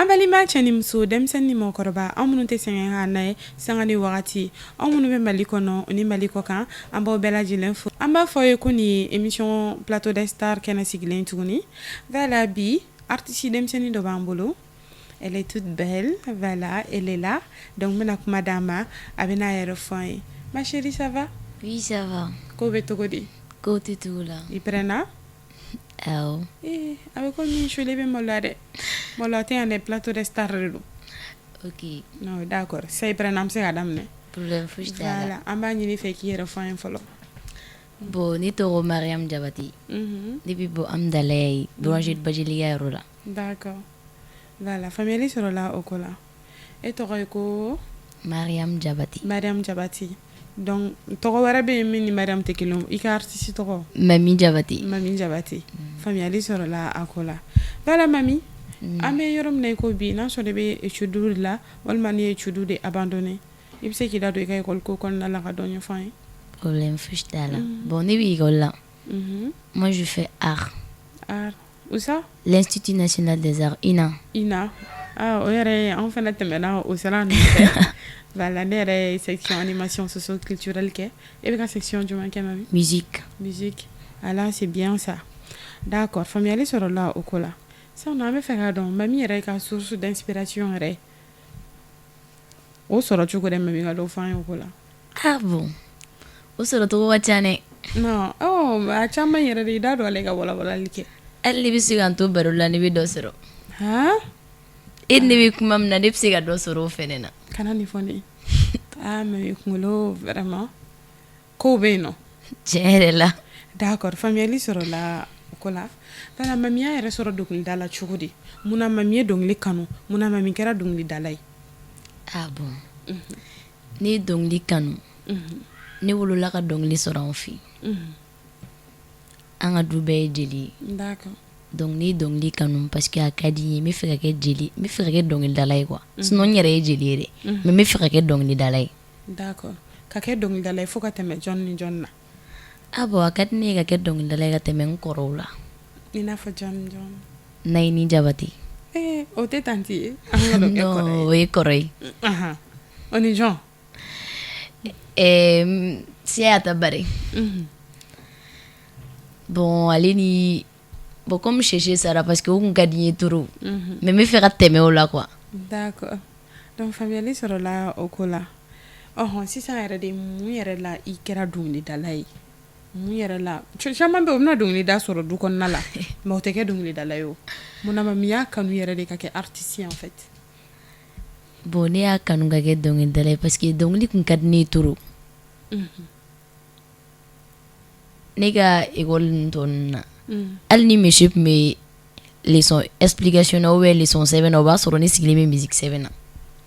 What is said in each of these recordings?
An balima cɛ ni muso, denmisɛnnin ni mɔgɔkɔrɔba, aw minnu tɛ sɛgɛn k'an lajɛ sanga ni wagati, aw minnu bɛ Mali kɔnɔ ni Mali kɔ kan, an b'aw bɛɛ lajɛlen fo. An b'a fɔ aw ye ko nin ye émission Plateau des Stars kɛnɛ sigilen tuguni. Voilà, bi artiste denmisɛnnin dɔ b'an bolo. Elle est toute belle, voilà, elle est là. Donc n bɛna kuma d'a ma, a bɛna a yɛrɛ fɔ an ye. Ma chérie, ça va? Oui, ça va. Ko bɛ cogo di? Ko tɛ cogo la. I pɛrɛnna? Awɔ. Ee, a bɛ komi suli bɛ maloya dɛ. Maloya tɛ yan dɛ, Plateau des Stars de don. Ok. Non, d'accord. Sisan i pɛrɛnna, an bɛ se k'a daminɛ. Problème fosi t'a la. Voilà, an b'a ɲini i fɛ k'i yɛrɛ fɔ an ye fɔlɔ. Bon, ne tɔgɔ Mariam Jabate. Ne bɛ bɔ Amdalaye, boulangerie Bajeli ka yɔrɔ la. D'accord. Voilà, faamuyali sɔrɔla o ko la. E tɔgɔ ye ko? Mariam Jabate. Mariam Jabate. Donc tɔgɔ wɛrɛ bɛ yen min ni Mariam tɛ kelen ye, i ka artiste tɔgɔ? Mami Jabate. Mami Jabate. Faamuyali sɔrɔla a ko la. Voilà Mami, an bɛ yɔrɔ min na i ko bi, n'a sɔrɔ i bɛ étude de la walima n'i ye étude de abandonné, i bɛ se k'i da don i ka école ko kɔnɔna la ka dɔ ɲɛfɔ an ye? Problème fosi t'a la. Bon, ne bɛ école la. Moi, je fais art. Art. Où ça? L'Institut national des arts, INA. INA. Ah, o yɛrɛ an fana tɛmɛna o sira ninnu fɛ. Voilà, ne yɛrɛ ye section animation socio-culturelle kɛ. E bɛ ka section jumɛn kɛ, Mami? Musique. Musique. Ah là, c'est bien ça. D'accord, faamuyali sɔrɔla o ko la. Sisan nɔ, an bɛ fɛ k'a dɔn Mami yɛrɛ ka source d'inspiration yɛrɛ, o sɔrɔ cogo dɛ, Mami, ka dɔ fɔ an ye o ko la. Ah bon. O sɔrɔ cogo ka ca dɛ. Non, oh, a caman yɛrɛ de, i da don a la i ka walawalali kɛ. Hali ne bɛ se ka n to baro la, ne bɛ dɔ sɔrɔ. Han? E ni ne bɛ kuma min na, ne bɛ se ka dɔ sɔrɔ o fɛnɛ na. Kana nin fɔ ne ye. Ah, Mami kunkolo, vraiment, kow bɛ yen nɔ. Tiɲɛ yɛrɛ la. D'accord, faamuyali sɔrɔla o ko la. Voilà, Mami y'a yɛrɛ sɔrɔ dɔnkilida la cogo di? Munna Mami ye dɔnkili kanu? Munna Mami kɛra dɔnkilidala ye? Ah bon. Ne ye dɔnkili kanu. Ne wolola ka dɔnkili sɔrɔ anw fɛ yen. An ka du bɛɛ ye jeli ye. D'accord. Donc ne ye dɔnkili kanu parce que a ka di n ye, n bɛ fɛ ka kɛ jeli, n bɛ fɛ ka kɛ dɔnkilidala ye quoi. Sinon n yɛrɛ ye jeli ye dɛ. Mais n bɛ fɛ ka kɛ dɔnkilidala ye. D'accord. Ka kɛ dɔnkilidala ye fo ka tɛmɛ jɔn ni jɔn na? Ah bon, a ka di ne ye ka kɛ dɔnkilidala ye ka tɛmɛ n kɔrɔw la. I n'a fɔ jɔn ni jɔn? Nayini Jabate. Ee, o tɛ tantie ye? An ka n'o kɛ kɔrɔ ye. Non, o ye kɔrɔ ye. Ahan. O ni jɔn? Ɛɛ, Siyata Bare. Bon, ale ni, bon, comme Sese sara, parce que o kun ka di n ye trop. Mais n bɛ fɛ ka tɛmɛ o la quoi. D'accord. Donc faamuyali sɔrɔla o ko la. Ɔhɔn, sisan yɛrɛ de, mun yɛrɛ la i kɛra dɔnkilidala ye? Mun yɛrɛ la, caman bɛ yen, u bɛna dɔnkilida sɔrɔ du kɔnɔna la, mais o tɛ kɛ dɔnkilidala ye o. Munna Mami y'a kanu yɛrɛ de ka kɛ artiste ye en fait? Bon, ne y'a kanu ka kɛ dɔnkilidala ye parce que dɔnkili kun ka di ne ye trop. Ne ka école ninnu tɔ ninnu na, hali ni monsieur tun bɛ leçon explication na ou bien leçon sɛbɛn na, o b'a sɔrɔ ne sigilen bɛ musique sɛbɛn na.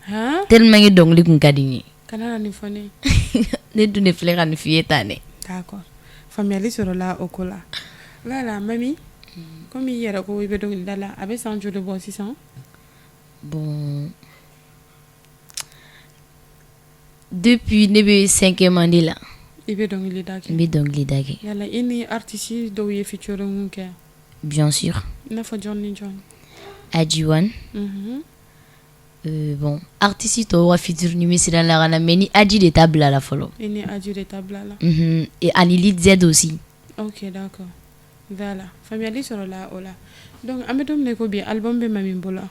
Han? Tellement que dɔnkili kun ka di n ye. Kana na nin fɔ ne ye. Ne dun de filɛ ka nin f'i ye tan dɛ. D'accord. Faamuyali sɔrɔla o ko la. Voilà Mami, komi i yɛrɛ ko i bɛ dɔnkilida la, a bɛ san joli bɔ sisan? Bon, depuis ne bɛ cinquième année la. I bɛ dɔnkilida kɛ? N bɛ dɔnkilida kɛ. Yala i ni artiste dɔw ye featuring kɛ? Bien sûr. I n'a fɔ jɔn ni jɔn? Adjiwan. Bon, artiste tɔw ka featuring bɛ sira la ka na, mais ni Adji de ta bila la fɔlɔ. I ni Adji de ta bila la. Et ani Lid Z aussi. Ok, d'accord. Voilà, faamuyali sɔrɔla o la. Donc an bɛ don min na i ko bi, album bɛ Mami bolo?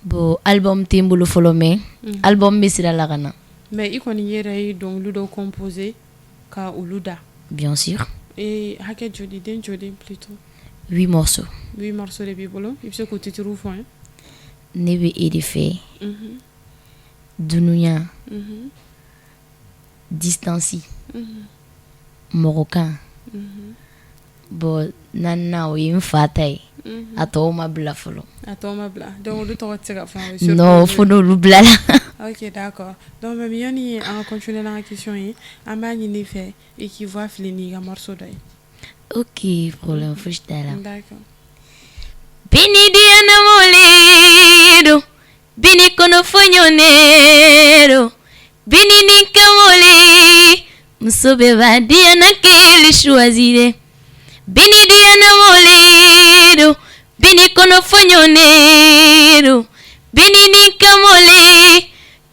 Bon, album tɛ n bolo fɔlɔ, mais album bɛ sira la ka na. Mais i kɔni yɛrɛ ye dɔnkili dɔw composer ka olu da? Bien sûr. Et hakɛ joli, den joli plutôt? 8 morceaux. 8 morceaux de b'i bolo, i bɛ se k'o titres fɔ an ye? Ne bɛ e de fɛ. Dunuya. Distance. Mɔgɔkan. Bon, naaninan, o ye n fa ta ye. A tɔw ma bila fɔlɔ. A tɔw ma bila, donc olu tɔgɔ tɛ se ka fɔ an ye? Non, fo n'olu bilala. Ok, d'accord. Donc Mami, yani an ka continuer n'an ka question ye, an b'a ɲini i fɛ i k'i voix fili n'i ka morceau dɔ ye. Ok, problème fosi t'a la. D'accord. Bini diyana molido, bini kono foñonero, bini ni kamoli, muso bɛɛ b'a diyana kelen choisir. Bini diyana molido, bini kono foñonero. Bini ni kamalen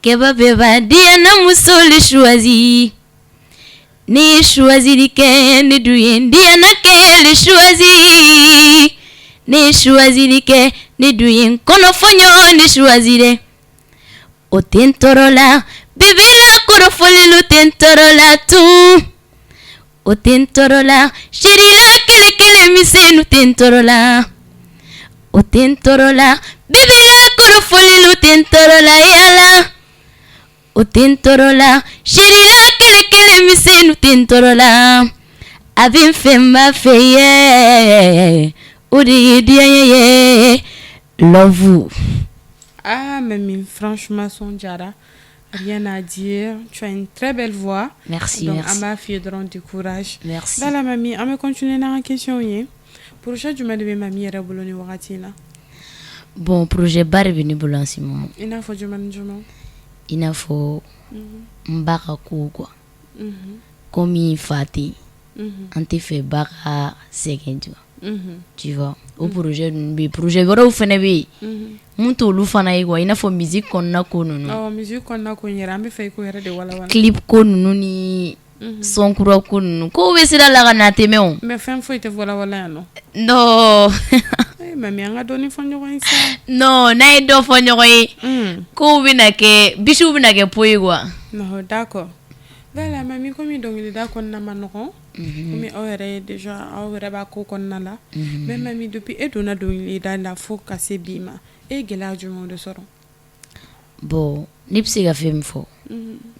kɛba bɛɛ b'a diyana muso le choisi. Ne ye choisili kɛ ne dun ye diyana kɛ le choisi. Ne ye choisili kɛ ne dun ye n kɔnɔfɔɲɔ ne choisi dɛ. O tɛ n tɔɔrɔ la bébé la kɔrɔfɔlilu tɛ n tɔɔrɔ la tun. O tɛ n tɔɔrɔ la chéri la kɛlɛ kɛlɛ misɛnnu tɛ n tɔɔrɔ la. O tɛ n tɔɔrɔ la bébé la kɔrɔfɔlilu tɛ n tɔɔrɔ la yala. O tɛ n tɔɔrɔ la chéri la kɛlɛ kɛlɛ misɛnnu tɛ n tɔɔrɔ la. A bɛ n fɛ n b'a fɛ ye o de ye diya ye love. Ah mais franchement son diyara. Rien à dire. Tu as une très belle voix. Merci. Donc, merci. An b'a f'i ye dɔrɔn du courage. Merci. Voilà Mami, an bɛ continuer n'an ka question ye. Projet jumɛn de bɛ Mami yɛrɛ bolo ni wagati in na? Bon, projet ba de bɛ ne bolo en ce moment. I n'a fɔ jumɛn ni jumɛn? I n'a fɔ n ba ka ko quoi. Comme fa tɛ yen, an tɛ fɛ ba ka sɛgɛn tu vois. Tu vois, o projet ninnu bɛ yen, projet wɛrɛw fana bɛ yen mun t'olu fana ye quoi, i n'a fɔ musique kɔnɔna ko ninnu. Awɔ, musique kɔnɔna ko in yɛrɛ an bɛ fɛ i k'o yɛrɛ de walawala. Clip ko ninnu ni son kura ko ninnu kow bɛ sira la ka na tɛmɛ o. Mais fɛn foyi tɛ walawala yan nɔ. Non. Eh Mami, an ka dɔɔni fɔ ɲɔgɔn ye sa. Non, n'a ye dɔ fɔ ɲɔgɔn ye, kow bɛna kɛ bisiw bɛna kɛ po ye quoi. Non, d'accord. Voilà Mami, komi dɔnkilida kɔnɔna ma nɔgɔn, komi aw yɛrɛ ye déjà aw yɛrɛ b'a ko kɔnɔna la. Mais Mami, depuis e donna dɔnkilida la fo ka se bi ma, e ye gɛlɛya jumɛnw de sɔrɔ? Bon, ne bɛ se ka fɛn min fɔ,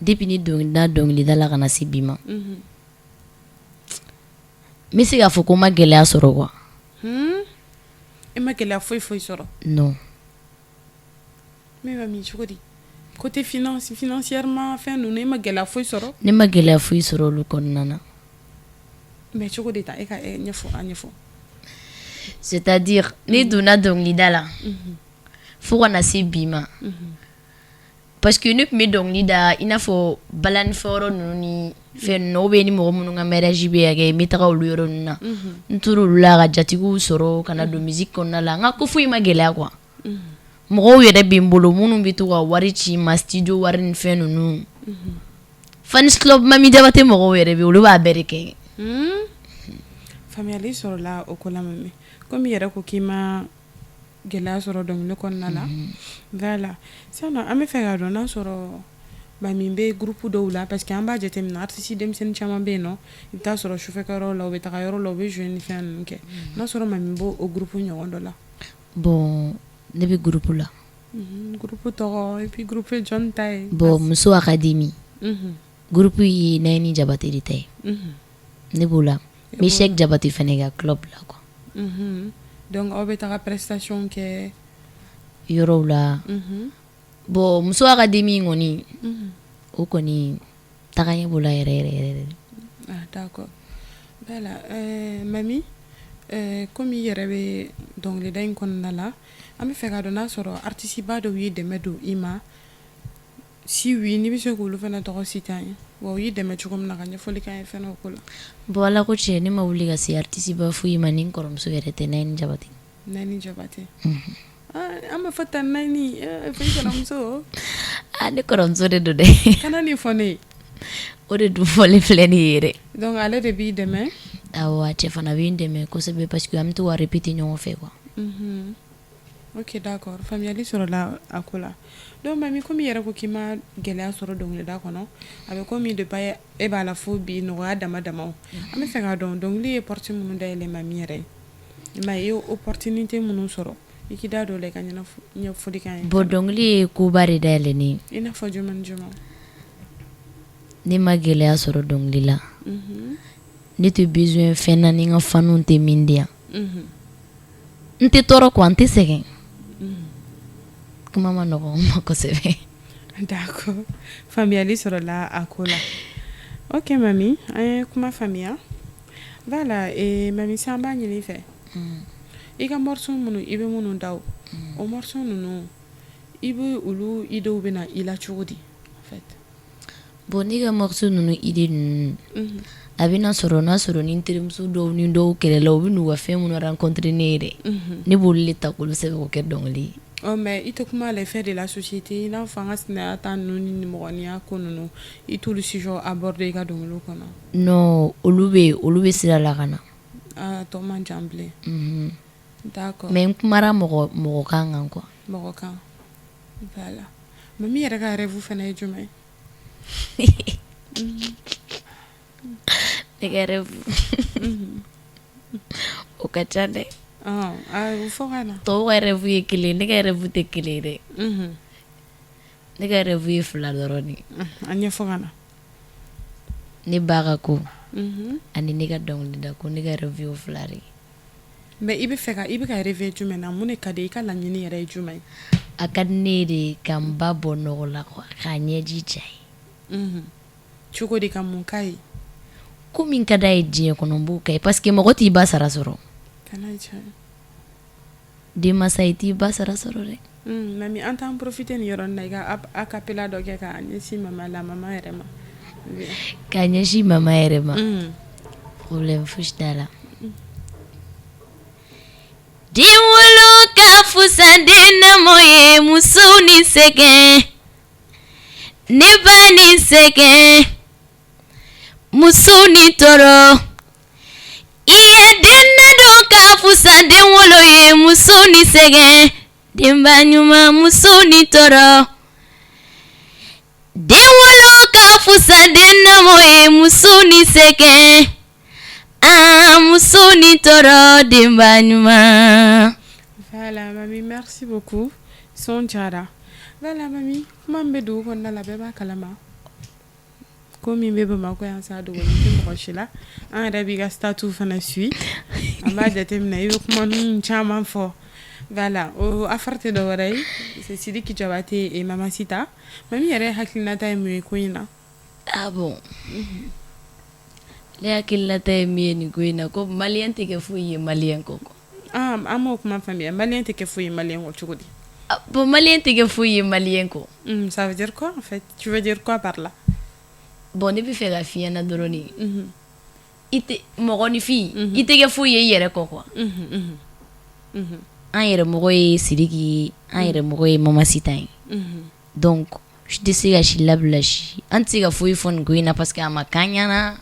depuis ne donna dɔnkilida la ka na se bi ma, n bɛ se k'a fɔ ko n ma gɛlɛya sɔrɔ quoi. E ma gɛlɛya foyi foyi sɔrɔ? Non. Mais Mami, cogo di? Côté finance, financièrement fɛn ninnu, e ma gɛlɛya foyi sɔrɔ? Ne ma gɛlɛya foyi sɔrɔ olu kɔnɔna na. Mais cogo di tan? E ka ɲɛfɔ, a ɲɛfɔ. C'est-à-dire ne donna dɔnkilida la fo ka na se bi ma, parce que ne tun bɛ dɔnkili da i n'a fɔ balani fɔyɔrɔ ninnu ni fɛn ninnu, ou bien ni mɔgɔ minnu ka mariage bɛ ka kɛ, n bɛ taga olu yɔrɔ ninnu na. N tora olu la ka jatigiw sɔrɔ ka na don musique kɔnɔna la, n ka ko foyi ma gɛlɛya quoi. Mɔgɔw yɛrɛ bɛ n bolo minnu bɛ to ka wari ci n ma, studio wari ni fɛn ninnu. Fans club Mami Jabate mɔgɔw yɛrɛ bɛ olu b'a bɛɛ de kɛ. Faamuyali sɔrɔla o ko la Mami. Komi i yɛrɛ ko k'i ma gɛlɛya sɔrɔ dɔnkili kɔnɔna la. Voilà. Sisan nɔ an bɛ fɛ k'a dɔn n'a sɔrɔ Mami bɛ groupe dɔw la, parce que an b'a jateminɛ artiste denmisɛnnin caman bɛ yen nɔ, i bɛ taa sɔrɔ sufɛkɛyɔrɔ la, u bɛ taga yɔrɔ la, u bɛ jouer ni fɛn ninnu kɛ. N'a sɔrɔ Mami b'o o groupe ɲɔgɔn dɔ la. Bon, ne bɛ groupe la. Groupe tɔgɔ et puis groupe ye jɔn ta ye? Bon, Muso Académie. Groupe ye Nayini Jabate de ta ye. Ne b'o la. N bɛ Cheikh Jabate fana ka club la quoi. Donc aw bɛ taga prestation kɛ yɔrɔw la. Bon, Muso Académie kɔni, o kɔni tagaɲɛ b'o la yɛrɛ yɛrɛ yɛrɛ. Ah d'accord. Voilà, Mami, komi i yɛrɛ bɛ dɔnkilida in kɔnɔna la, an bɛ fɛ k'a dɔn n'a sɔrɔ artiste ba dɔw y'i dɛmɛ don i ma. Si oui, n'i bɛ se k'olu fana tɔgɔ citer an ye, wa u y'i dɛmɛ cogo min na, ka ɲɛfɔli k'an ye fɛnɛ o ko la. Bon, Ala ko tiɲɛ, ne ma wuli ka se artiste ba foyi ma ni n kɔrɔmuso yɛrɛ tɛ, Nayini Jabate. Nayini Jabate. Ah, an bɛ fɔ tan Nayini, fo i kɔrɔmuso. Ah, ne kɔrɔmuso de don dɛ. Kana nin fɔ ne ye. O de dun fɔlen filɛ nin ye dɛ. Donc ale de b'i dɛmɛ? Awɔ, a cɛ fana bɛ n dɛmɛ kosɛbɛ parce que an bɛ to ka répéter ɲɔgɔn fɛ quoi. Ok, d'accord, faamuyali sɔrɔla a ko la. Donc Mami, komi i yɛrɛ ko k'i ma gɛlɛya sɔrɔ dɔnkilida kɔnɔ, a bɛ komi depuis e b'a la fo bi nɔgɔya dama dama. An bɛ fɛ k'a dɔn dɔnkili ye porte minnu dayɛlɛ Mami yɛrɛ ye. I m'a ye, i ye opportunité minnu sɔrɔ, i k'i da don o la, i ka ɲɛfɔli k'an ye. Bon, dɔnkili ye koba de dayɛlɛ ne ye. I n'a fɔ jumɛn ni jumɛn? Ne ma gɛlɛya sɔrɔ dɔnkili la. Ne tɛ besoin fɛn na ni n ka fanw tɛ min di yan. N tɛ tɔɔrɔ quoi, n tɛ sɛgɛn. Kuma ma nɔgɔn n ma kosɛbɛ. D'accord, faamuyali sɔrɔla a ko la. Ok Mami, an ye kuma faamuya. Voilà, Mami, sisan an b'a ɲini i fɛ, i ka morceau minnu i bɛ minnu da, o morceau ninnu, i bɛ olu idéew bɛ na i la cogo di en fait? Bon, ne ka morceau ninnu idée ninnu, a bɛna sɔrɔ n'a sɔrɔ ni n terimuso dɔw ni dɔw kɛlɛla, u bɛ n'u ka fɛn minnu rencontrer ne ye dɛ, ne b'olu de ta k'olu sɛbɛn k'o kɛ dɔnkili ye. Mais i tɛ kuma les faits de la société, i n'a fɔ an ka sinaya ta ninnu ni nimɔgɔniya ko ninnu, i t'olu sujet aborder i ka dɔnkiliw kɔnɔ? Non, olu bɛ olu bɛ sira la ka na. Ah, tɔ man jan bilen. D'accord. Mais n kumara mɔgɔ mɔgɔ kan kan quoi. Mɔgɔ kan, voilà. Mami yɛrɛ ka rêve fana ye jumɛn ye? Ne ka rêve, o ka ca dɛ. O fɔ ka na. Tɔw ka rêve ye kelen, ne ka rêve tɛ kelen ye dɛ. Ne ka rêve ye fila dɔrɔn de ye. A ɲɛfɔ ka na. Ne ba ka ko ani ne ka dɔnkilida ko, ne ka rêve y'o fila de ye. Mais i bɛ fɛ ka i bɛ ka rêver jumɛn na? Mun de ka di i ka laɲini yɛrɛ ye jumɛn ye? A ka di ne ye de ka n ba bɔ nɔgɔ la quoi, k'a ɲɛji diya ye. Cogo di, ka mun k'a ye? Ko min ka d'a ye diɲɛ kɔnɔ, n b'o k'a ye, parce que mɔgɔ t'i ba sara sɔrɔ. Kana ye tiɲɛ. Denmansa, i t'i ba sara sɔrɔ dɛ. Mami, an t'an profiter nin yɔrɔnin na, i ka a cappella dɔ kɛ k'a ɲɛsin mama la, mama yɛrɛ ma. K'a ɲɛsin mama yɛrɛ ma, problème fosi t'a la. Den wolo ka fusa den lamɔ ye, muso ni sɛgɛn, ne ba ni sɛgɛn, muso ni tɔɔrɔ. I ye den ladon ka fusa den wolo ye, muso ni sɛgɛn, denba ɲuman, muso ni tɔɔrɔ. Den wolo ka fusa den lamɔ ye, muso ni sɛgɛn, aa muso ni tɔɔrɔ, denba ɲuman. Voilà mami, merci beaucoup, son diyara. Voilà mami, kuma min bɛ dugu kɔnɔna la, bɛɛ b'a kalama. Ko min bɛ Bamakɔ yan sa, dogolen tɛ mɔgɔ si la. An yɛrɛ b'i ka statut fana suit, an b'a jateminɛ, i bɛ kuma caman fɔ. Voilà, o affaire tɛ dɔwɛrɛ ye, c'est Sidiki Diabaté et Mama Sita. Mami yɛrɛ hakilinata ye mun ye ko in na? Ah bon, ne hakilinata ye min ye nin ko in na, ko malien tɛ kɛ foyi ye malien kɔ quoi. Ah, an m'o kuma faamuya. Malien tɛ kɛ foyi ye malien kɔ cogo di? Bon, malien tɛ kɛ foyi ye malien kɔ. Ça veut dire quoi en fait? Tu veux dire quoi par là? Bon, ne bɛ fɛ ka f'i ɲɛna dɔrɔn de, i tɛ mɔgɔninfin, i tɛ kɛ foyi ye i yɛrɛ kɔ quoi. An yɛrɛ mɔgɔ ye Sidiki ye, an yɛrɛ mɔgɔ ye Mama Sita ye. Donc si tɛ se ka si labila si, an tɛ se ka foyi fɔ nin ko in na, parce que a ma k'an ɲɛna,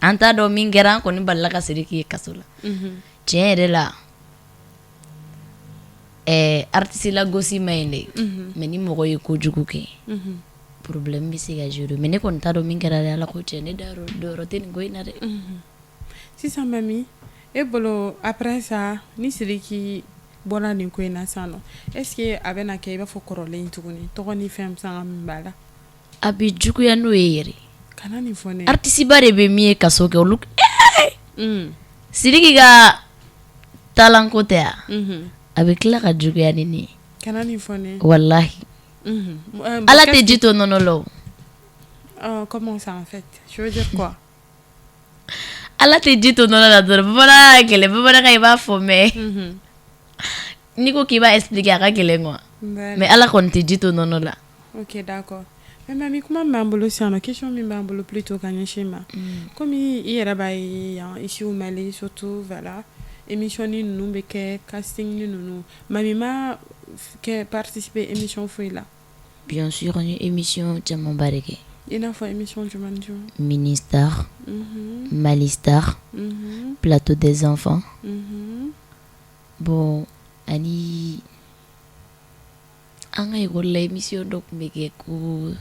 an t'a dɔn min kɛra. An kɔni balila ka Sidiki ye kaso la. Tiɲɛ yɛrɛ la, ɛɛ, artiste lagosi ma ɲi dɛ, mais ni mɔgɔ ye kojugu kɛ, problème bɛ se ka gérer. Mais ne kɔni t'a dɔn min kɛra dɛ, Ala ko tiɲɛ, ne dayɔrɔ tɛ nin ko in na dɛ. Sisan mami, e bolo, après ça, ni Sidiki bɔra nin ko in na sisan nɔ, est ce que a bɛna kɛ i b'a fɔ kɔrɔlen tuguni, tɔgɔ ni fɛn sanga min b'a la? A bɛ juguya n'o ye yɛrɛ. Kana nin fɔ ne. Artiste ba de bɛ min ye kaso kɛ, olu Sidiki ka talent ko tɛ yan, a bɛ tila ka juguya ni nin ye. Kana nin fɔ ne. Walahi, Ala tɛ ji to nɔnɔ la o. Comment ça en fait? Tu veux dire quoi? Ala tɛ ji to nɔnɔ la dɔrɔn, bamanankan ka gɛlɛn, bamanankan i b'a fɔ, mais n'i ko k'i b'a expliquer, a ka gɛlɛn quoi, mais Ala kɔni tɛ ji to nɔnɔ la. Ok, d'accord. Mais mami, kuma min b'an bolo sisan nɔ, question min b'an bolo plutôt ka ɲɛsin ma, komi i yɛrɛ b'a ye yan, ici au Mali surtout, voilà, émission ni ninnu bɛ kɛ, casting ni ninnu, mami ma kɛ participer émission foyi la? Bien sûr, n ye émission camanba de kɛ. I n'a fɔ émission jumɛn ni jumɛn? Mini Star, Mali Star, Plateau des enfants. Bon, ani an ka école la, émission dɔ tun bɛ kɛ ko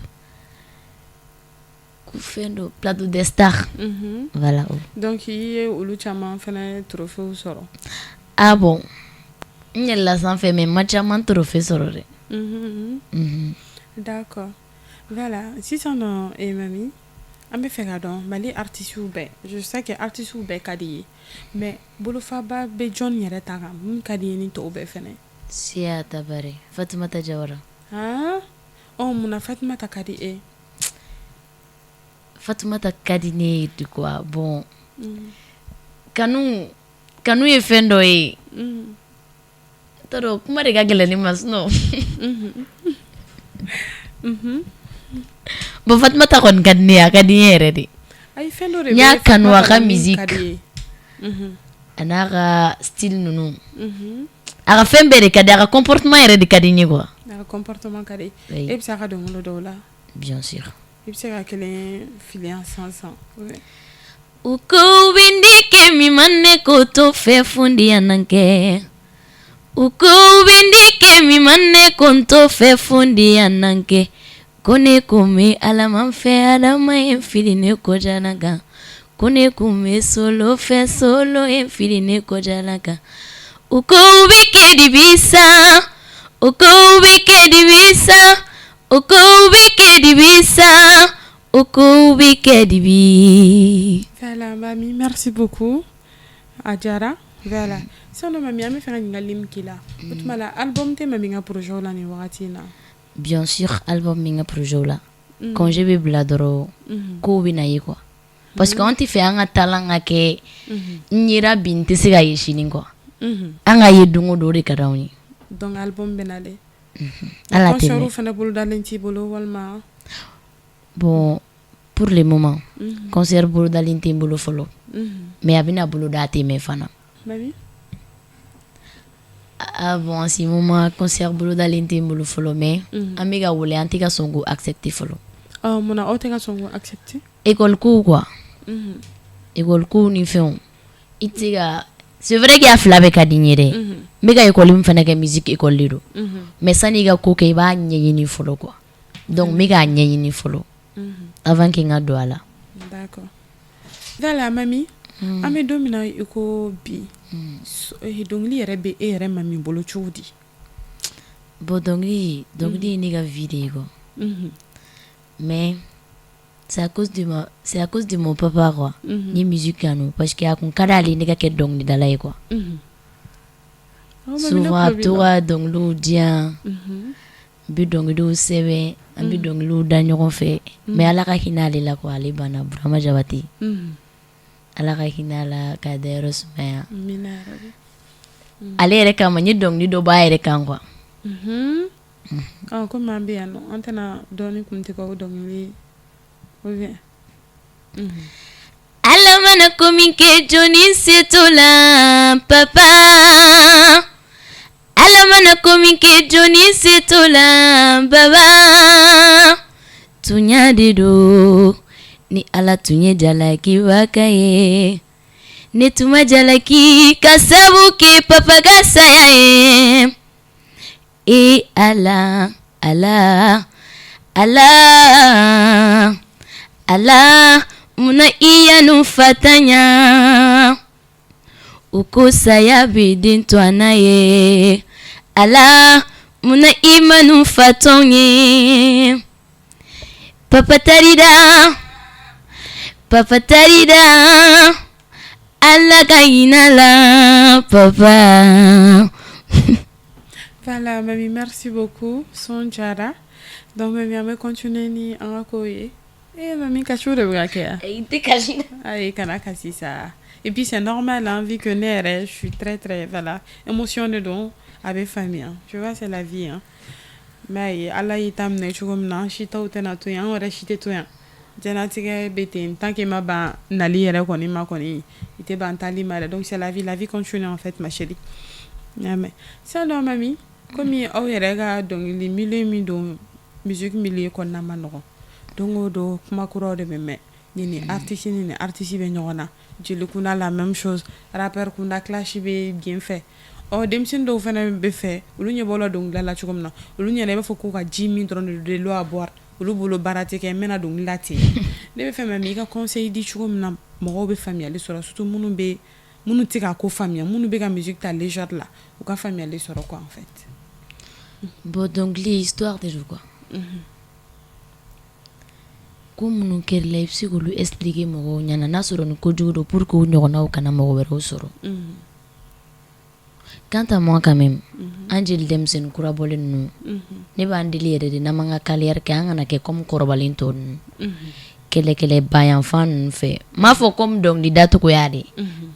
fɛn dɔ, Plateau des stars. Voilà. Donc i ye olu caman fana trophée sɔrɔ? Ah bon, n yɛlɛla sanfɛ, mais n ma caman trophée sɔrɔ dɛ. D'accord. Voilà, sisan nɔ, mami, an bɛ fɛ ka dɔn Mali artistes bɛɛ, je sais que artistes bɛɛ ka di i ye, mais bolofaba bɛ jɔn yɛrɛ ta kan mun ka di i ye ni tɔw bɛɛ fɛnɛ? Siya Tabare, Fatumata Jawara. Han, ɔ, munna Fatumata ka di e ye? Fatumata ka di ne ye de quoi. Bon, kanu kanu ye fɛn dɔ ye, n t'a dɔn, kuma de ka gɛlɛn ne ma, sinon bon, Fatumata kɔni ka di ne ye, a ka di n ye yɛrɛ de. Ayi, fɛn dɔ de N y'a kanu, a ka musique a n'a ka style ninnu. A ka fɛn bɛɛ de ka di, a ka comportement yɛrɛ de ka di n ye quoi. A ka comportement ka di. E bɛ se a ka dɔnkili dɔw la? Bien sûr. I bɛ se ka kelen fili an san san. U ko bindi kɛ min ma ne ko to fɛ fundi kɛ. U ko bindi kɛ min ma ne ko to fɛ fundi kɛ. Ko ne kun bɛ Ala fɛ, Adama ye fili ne kɔjala kan. Ko ne kun bɛ solo fɛ, solo ye fili ne kɔjala kan. U ko bɛ kɛ dibi sa, u ko bɛ kɛ dibi sa, u ko bɛ kɛ dibi sa, u ko bɛ kɛ dibi. Voilà Mami, merci beaucoup. A diyara. Voilà. Sisan nɔ Mami, an bɛ fɛ ka ɲininkali min k'i la. O tuma la album tɛ Mami ka projet la nin wagati in na? Bien sûr, album bɛ n ka projet la. Congé bɛ bila dɔrɔn, kow bɛ na ye quoi. Parce que an tɛ fɛ an ka talent ka kɛ n yera bi, n tɛ se ka ye sini quoi. An ka ye don o don, o de ka d'anw ye. Donc album bɛ nalen. Ala tɛ Concert mɛn. fana bolodalen t'i bolo walima? Bon, pour le moment, concert bolodalen tɛ n bolo fɔlɔ. Mais a bɛna boloda, a tɛ mɛn fana. Mami? Ah bon, en ce moment, concert bolodalen tɛ n bolo fɔlɔ, mais an bɛ ka wele, an tɛ ka sɔn k'o accepter fɔlɔ. Ɔ, munna aw tɛ ka sɔn k'o accepter? École kow quoi. École kow ni fɛnw. I tɛ se ka, c'est vrai que a fila bɛɛ ka di n ye dɛ. N bɛ ka école min fana kɛ, musique école de don. Mais sani i ka ko kɛ, i b'a ɲɛɲini fɔlɔ quoi. Donc n bɛ k'a ɲɛɲini fɔlɔ avant que n ka don a la. D'accord. Voilà Mami, an bɛ don min na i ko bi, dɔnkili yɛrɛ bɛ e yɛrɛ Mami bolo cogo di? Bon, dɔnkili ye ne ka vie de ye quoi. Mais c'est à cause de mon papa quoi. N ye musique kanu parce que a kun ka d'ale ye ne ka kɛ dɔnkilidala ye quoi. Oh, Mami, ne Souvent a tulo bɛ b'i to la. ka dɔnkiliw di yan. N bɛ dɔnkiliw sɛbɛn, an bɛ dɔnkiliw da ɲɔgɔn fɛ. Mais Ala ka hinɛ ale la quoi, ale banna, Burama Jabate. Ala ka hinɛ a la k'a dayɔrɔ sumaya. Amina ya Rabi. Ale yɛrɛ kama n ye dɔnkili dɔ bɔ a yɛrɛ kan quoi. Ɔ, komi an bɛ yan nɔ, an tɛna dɔɔni kun tigɛ o dɔnkili ou bien? Ala mana ko min kɛ, jɔnni se t'o la papa. Ala mana ko min kɛ, jɔnni se t'o la baba. Tunya de don, ni Ala tun ye jalakibaka ye, ne tun ma jalaki ka sabu kɛ papa ka saya ye. E Ala, Ala, Ala, Ala, munna i y'anw fatanya? U ko saya bɛ den to a n'a ye. Ala, munna i ma nu fatɔnw ye? Papa tarida, papa tarida, Ala ka hinɛ la papa. Voilà Mami, merci beaucoup. Son diyara. Donc Mami, an bɛ continuer ni an ka kow ye. Eh Mami, kasiw de bɛ ka kɛ yan. I tɛ kasi. Ayi, kana kasi sa. Et puis c'est normal hein, vu que ne yɛrɛ, je suis très très, voilà, émotion de don, a bɛ faamuya. Tu vois, c'est la vie hein. Mais ayi, Ala y'i ta minɛ cogo min na, an si taw tɛna to yan, an yɛrɛ si tɛ to yan. Diɲɛlatigɛ bɛ ten, tant que i ma ban nali yɛrɛ kɔni ma kɔni, i tɛ ban taali ma dɛ. Donc c'est la vie, la vie continue en fait, ma chérie. N y'a mɛn. Sisan nɔ Mami, komi aw yɛrɛ ka dɔnkili milieu min don, musique milieu kɔnɔna ma nɔgɔn. Don o don kuma kuraw de bɛ mɛn. Nin ni artiste ni artiste bɛ ɲɔgɔn na. Jeli kunda, la même chose, rappeur kunda, clash bɛ yen fɛ. Ɔ, denmisɛnnin dɔw fana bɛ fɛ, olu ɲɛ b'aw la dɔnkilida la cogo min na, olu ɲɛna i b'a fɔ ko ka ji min dɔrɔn de l'eau à boire. Olu bolo baara tɛ kɛ, n bɛna dɔnkili la ten. Ne bɛ fɛ Mami, i ka conseil di cogo min na mɔgɔw bɛ faamuyali sɔrɔ, surtout minnu tɛ ka ko faamuya, minnu bɛ ka musique ta légère la, u ka faamuyali sɔrɔ quoi en fait. Bon, dɔnkili histoire de don quoi. Ko minnu kɛr'i la, i bɛ se k'olu expliquer mɔgɔw ɲɛna n'a sɔrɔ ni kojugu don, pour que o ɲɔgɔnnaw kana mɔgɔ wɛrɛw sɔrɔ. Quant à moi quand même, an jeli denmisɛnnin kura bɔlen ninnu, ne b'an deli yɛrɛ de, n'an m'an ka carrière kɛ, an kana kɛ comme kɔrɔbalen tɔ ninnu. Kɛlɛkɛlɛba yanfan ninnu fɛ, n m'a fɔ comme dɔnkilida cogoya de,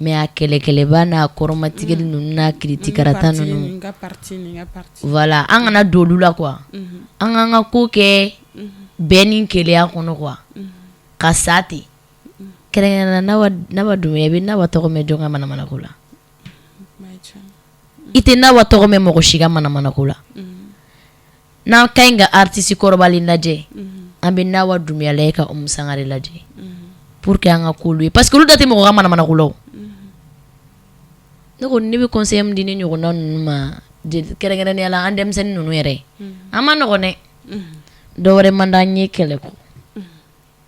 mais a kɛlɛkɛlɛba n'a kɔrɔmatigɛli ninnu n'a kiritikarata ninnu. Nin ka parti, nin ka parti. Voilà, an kana don olu la quoi. An k'an ka ko kɛ bɛn ni kelenya kɔnɔ quoi. Ka sa ten. Kɛrɛnkɛrɛnnenya la, Naba Doumbouya, i bɛ Naba tɔgɔ mɛn jɔn ka manamanako la? Kuma ye tiɲɛ. I tɛ Nawa tɔgɔ mɛn mɔgɔ si ka manamanako la. N'an ka ɲi ka artiste kɔrɔbalen lajɛ, an bɛ Nawa Dunbiya lajɛ ka Umu Sangare lajɛ pour que an ka k'olu ye, parce que olu da tɛ mɔgɔ ka manamanako la. Ne ko ne bɛ conseil min di ne ɲɔgɔnna ninnu ma, kɛrɛnkɛrɛnnenya la an denmisɛnnin ninnu yɛrɛ, an ma nɔgɔn dɛ. Dɔ wɛrɛ man d'an ye kɛlɛ kɔ.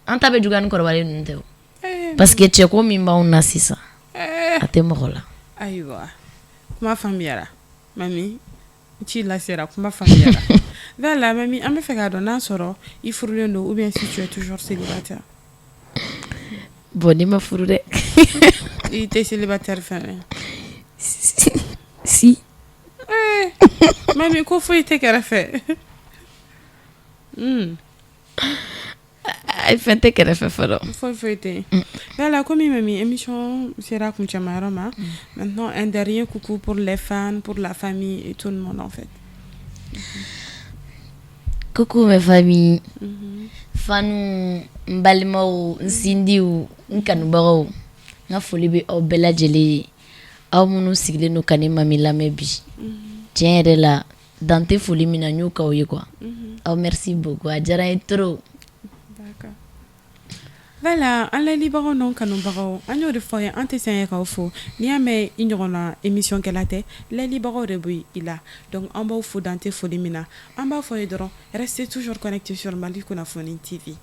An ta bɛ juguya ni kɔrɔbalen ninnu tɛ o, parce que cɛko min b'anw na sisan, a tɛ mɔgɔ la. Ayiwa, kuma faamuyara Mami, ci lasera, kuma faamuyara. Voilà Mami, an bɛ fɛ k'a dɔn n'a sɔrɔ i furulen don ou bien si tu es toujours célibataire. Bon, ne ma furu dɛ. I tɛ célibataire fɛnɛ? Si. Mami, ko foyi tɛ kɛrɛfɛ? Ay, fɛn tɛ kɛrɛfɛ fɔlɔ. Foyi foyi tɛ yen. Voilà, komi Mami, émission sera kuncɛmayɔrɔ ma, maintenant un dernier coucou pour les fans, pour la famille et tout le monde en fait. Coucou mes familles, fanu, n balimaw, n sindiw, n kanubagaw, n ka foli bɛ aw bɛɛ lajɛlen ye, aw minnu sigilen don ka ne Mami lamɛn bi. Tiɲɛ yɛrɛ la, dan tɛ foli min na, n y'o k'aw ye quoi. Aw, merci beaucoup, a diyara n ye trop. D'accord. Voilà, an layɛlibagaw n'an kanubagaw, an y'o de fɔ aw ye, an tɛ sɛgɛn k'aw fo. N'i y'a mɛn i ɲɔgɔnna émission kɛla tɛ, layɛlibagaw de bɛ i la. Donc an b'aw fo dan tɛ foli min na. An b'a fɔ ye dɔrɔn, restez toujours connectés sur Mali Kunnafoni TV.